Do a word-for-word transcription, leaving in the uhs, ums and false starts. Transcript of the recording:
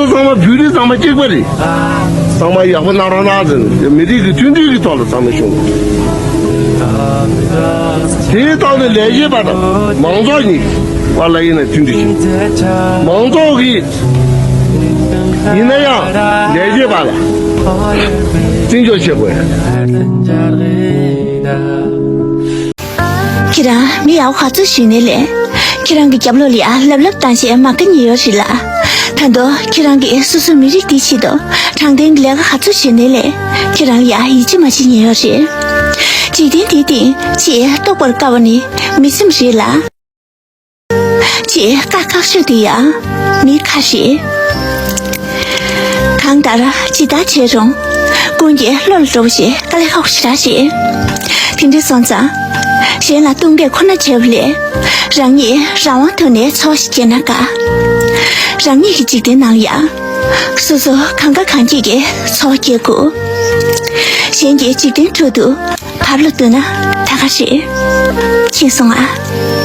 ཚང་མ་བོད་རིགས་ཚང་མ་གཅིག་པ་རེད། ཚང་མ་ཡག་པོ་གནང་རོགས་གནང་ཟེར་ནས་མི་རིགས་ཀྱི་མཐུན་སྒྲིལ་གྱི་ཐོག་ལ་ཚང་མ་བྱུང་། དེའི་ཐོག་ནས་ལས་བྱེད་པ་དང་མང་ཚོགས་གཉིས་བར་ལ་ཡིན་ན་མཐུན་སྒྲིལ་བྱེད། མང་ཚོགས་ཀྱིས་ཡིན་ན་ཡང་ལས་བྱེད་པ་ལ་བརྩི་འཇོག་བྱེད་དགོས། ཁྱེད་རང་མི་ཡག་ག་ཚོད་ཞིག་ནས་ལས། ཁྱེད་རང་གི་རྒྱབ་ལོགས་ལ་ཡ་ལབ་ལབ་བཏང་བྱས་མ་ཀ་ཉེ་ཡོད་རེད་ལ། ད་དུང་ཁྱེད་རང་གིས་སོ་སོ་མི་རིགས་འདི་ཆེད་དུ་དྲང་བདེན་གྱི་ལས་ཀ་ག་ཚོད་བྱས་ནས་ལས། ཁྱེད་རང་ལ་ཡ་ཡིད་ཆེས་མ་བྱེད་ཉེ་ཡོད་རེད། འཇིག་རྟེན་འདིའི་སྟེང་ཆེས་རྟོགས་པར་དཀའ་བ་ནི་མི་སེམས་རེད་ལ། ཅེས་བཀའ་བཀག་ཤོས་དེ་ཡང་མི་ཁ་ཞིག་གང་ལྟར་ཇི་ལྟར་བྱས་རུང་ཀུན་གྱིས་བློ་ལ་འགྲོ་བ་ཞིག་དཀའ་ལས་ཁག་པོ་ཞེ་དྲག་རེད། དེ་འདྲ་སོང་ཙང་གཞན་ལ་བསྟུན་མཁས་ཁོ་ན་བྱས་པ་ལས་རང་ཉིད་རང་དབང་ཐོག་ནས་འཚོ་བ་ཞིག་སྐྱེལ་ན་དགའ། རང་ཉིད་ཀྱི་འཇིག་རྟེན་ནང་ལ་ཡང་སོ་སོ་གང་དགའ་གང་སྐྱིད་ཀྱི་འཚོ་བ་སྐྱེལ་དགོས། གཞན་གྱི་འཇིག་རྟེན་ཁྲོད་དུ་བབ་ལ་སྡོད་ན་ད་ག་རེད། མཁྱེན་སོང་ཨ།